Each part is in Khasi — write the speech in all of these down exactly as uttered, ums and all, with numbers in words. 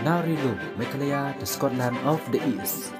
Narilu, Meghalaya, the Scotland of the East.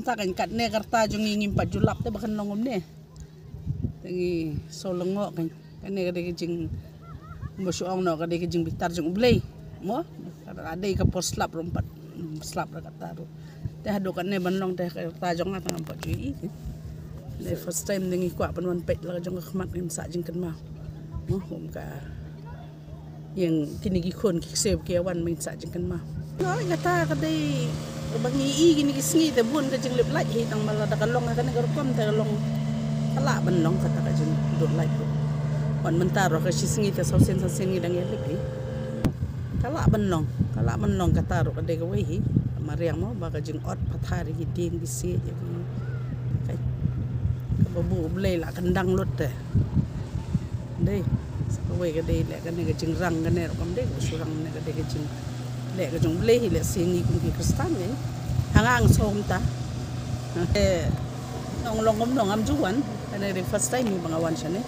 Ta kan katne ka rta jong ngi ngim pat ju lap te ba kan long kumne. Te ngi so lyngngoh kan. Kane ka dei ka jing, ba shu ong noh ka dei ka jingbitar jong U Blei. Mo? Ka dei ka por slap ruh ym pat, mm, slap da kata ruh. Te haduh katne ban long te ka rta jong nga tang ngam pat ju ïohi. Te first time te ngi kwah ban wan peit la ka jong ka khmat ngim sah jingkynmaw. Mo? Kum ka Ïa kine ki khun ki ksiew ki ïa wan, ngim sah jingkynmaw. Hooid, kata ka dei kaba ngi ïohi kine ki sngi te bun ka jinglip lait hi, tang ba lada ka long ha kane ka rukom te ka long, ka lah ban long kata ka jingduh lait ruh. Wan mynta ruh ka shi sngi te saw sien san sien ngi dang ïalip hi. Ka lah ban long, ka lah ban long kata ruh ka dei kawei hi. Mariang mo ba ka jingot pathar ïa ki dieng ki siej ïa ki. Ka, kaba buh U Blei la kyndang lut te. Dei, sa kawei ka dei leh kane ka jingrang kane ruh kam dei, ka shu rang kane ka dei ka jing, leh ka jong U Blei hi, leh sien ngi kum ki Khristan ngi. Ha nga nga sngewthuh ta. Eh, nong long kum nong ngam ju wan, kane ka dei first time hi ba nga wan shane.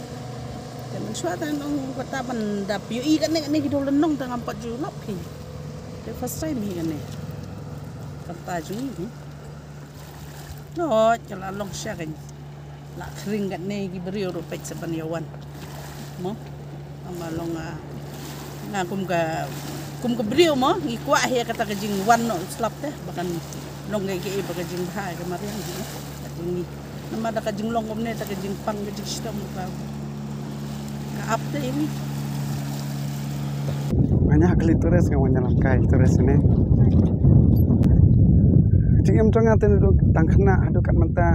Te mynshuwa te nong kata ban dap ïohi kane kane ki dei lynnong te ngam pat ju lap hi. Te first time hi kane. Kata jong ngi hi. Hooid, ka la long sha kane. La khring katne ki briew ruh peit sa ban ïa wan. Mo? Ama long, ah, nga kum ka, kum ka briew mo, ngi kwah hi kata ka jingwan noh slap te, ba kan long kaei kaei ba ka jingbha ka mariang mo. Ka jing ngi. Namar da ka jinglong kumne, da ka jingpang ka jingshitom ka. Ka ap te ini. Nga ñiah kylli tourist, nga wan ïalam kai tourist ne. Jingim jong nga te naduh tang khynnah haduh kat mynta.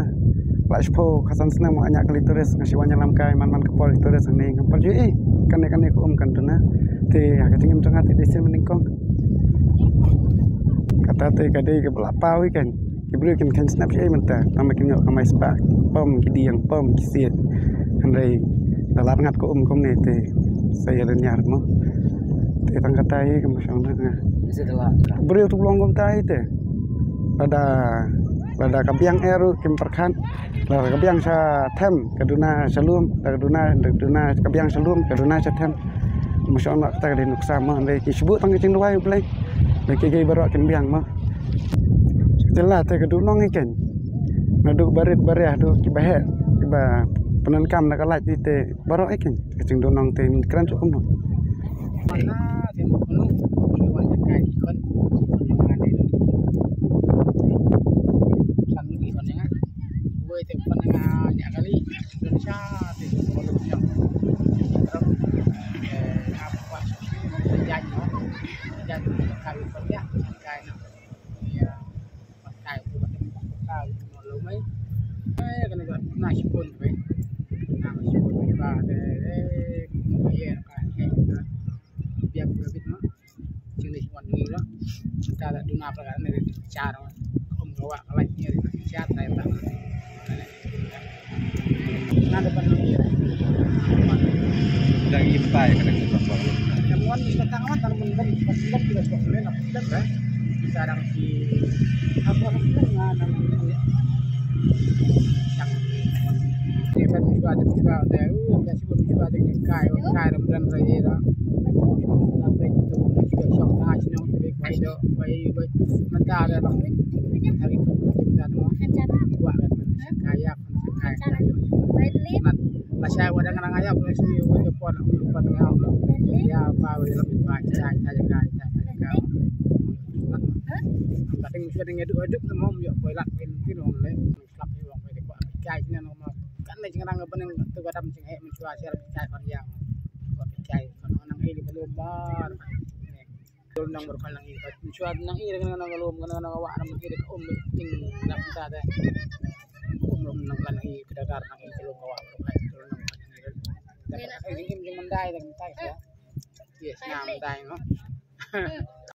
La shiphew khatsan snem nga ñiah kylli tourist, nga shu wan ïalam kai man man ka por tourist ne, ngam pat ju ïohi kane kane ka um kan duna. Te ha ka jingim jong nga te dei sien mynnyngkong. Kata te ka dei kaba la paw ïa kan. Ki briew kin kheiñ snap shaei mynta, tang ba kin ïoh kamai spah, pom ki dieng, pom ki siej. Hynrei da la rngat ka um kumne te sa ïa lynñiar mo. Te tang kata hi kaba shong na nga. Briew tu long kumta hi te. Lada, lada ka biang eh ruh kim pyrkhat. Lada ka biang sha them, ka duna sha lum, lada ka duna, lada ka duna ka biang sha lum, ka duna sha them. Kaba shong na kata ka dei nuksa mo, hynrei ki shu buh tang ka jingduwai U Blei. Lada ki kiei baroh kin biang mo. Te la te ka duh nong ïa keiñ. Naduh barit bariah, duh kiba heh, kiba pyndonkam da ka lait te baroh ïa keiñ. Ka jingduh nong te kren shuh kumno. Pakai tu, pakai tu, lo mai. Eh, kena buat nasi pun, mai. Nasi pun, ba, eh, eh, eh, ka, eh, biar, biar, biar, Jingdih wan ngi lo. Kita da duna pra ne ri char. Om gawa kalai ne ri char dai ta. Na da pan ngi. Dang im tai ka dang im. Yang wan ni datang wan tan mun ban pas ban kita sok le na dan ba. Kita dang si apa na na. Yang ni ban juga ada juga ada. Uh, kita sebut juga ada kai kai ram dan raya. Kan na jingrang ka bneng tu ka dam jingeh mynshuwa sha ka jingeh kan ïa. Ka jingeh kan nang ïa ka lum bar. Dul nang bar kan nang ïa ka mynshuwa nang ïa ka nang ka lum kan nang ka wah nang ïa ka um ting nang ta da. Um nang kan nang ïa ka dadar nang ïa ka lum ka wah. Dul nang kan nang ïa. Jingim jingmyndai da kan tai sha. Yes, na myndai no.